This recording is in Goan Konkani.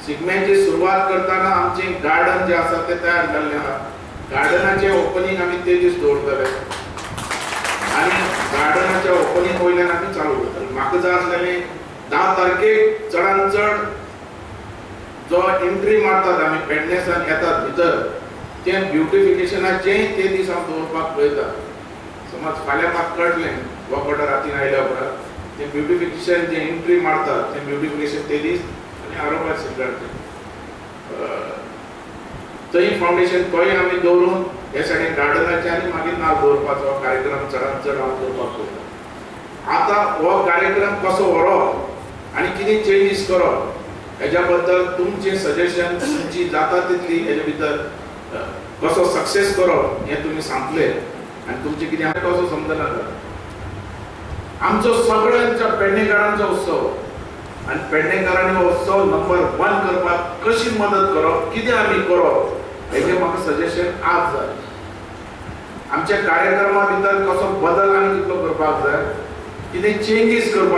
शिगम्याची सुरवात करतना आमचें गार्डन जें आसा तें तयार जाल्लें आहा. गार्डनाचें ओपनींग आमी ते दीस दवरतले आनी गार्डनाच्या ओपनींग वयल्यान आमी चालू करतले. म्हाका जाय आसलेलें 10 तारखेक चडान चड जो एंट्री मारतात आमी पेडणेसान येतात भितर तें ब्युटिफिकेशनाचें ते दीस हांव दवरपाक पळयता. समज फाल्यां म्हाका कळटलें वर्क ऑर्डर हातीन आयल्या उपरांत तें ब्युटिफिकेशन जें एंट्री मारतात तें ब्युटिफिकेशन ते दीस आनी आरोपार शिरगारचें थंय फावंडेशन तोय आमी दवरून हे सायडीन गार्डनाचें आनी मागीर नाल दवरपाचो कार्यक्रम चडान चड हांव दवरपाक पळयता. आतां हो कार्यक्रम कसो व्हरप आनी कितें चेंजीस करप हेज्या बद्दल तुमचें सजेशन तुमची जाता तितली हेजे भितर कसो सक्सेस करप हें तुमी सांगतले आनी तुमचें कितें आमी कसो समजना. आमचो सगळ्यांच्या पेडणेकारांचो उत्सव आनी पेडणेकारांनी हो उत्सव नंबर 1 करपाक कशी मदत करप, कितें आमी करप हेजें म्हाका सजेशन आज जाय. आमच्या कार्यक्रमा भितर कसो बदल आनी कितलो करपाक जाय, कितें चेंजीस करपाक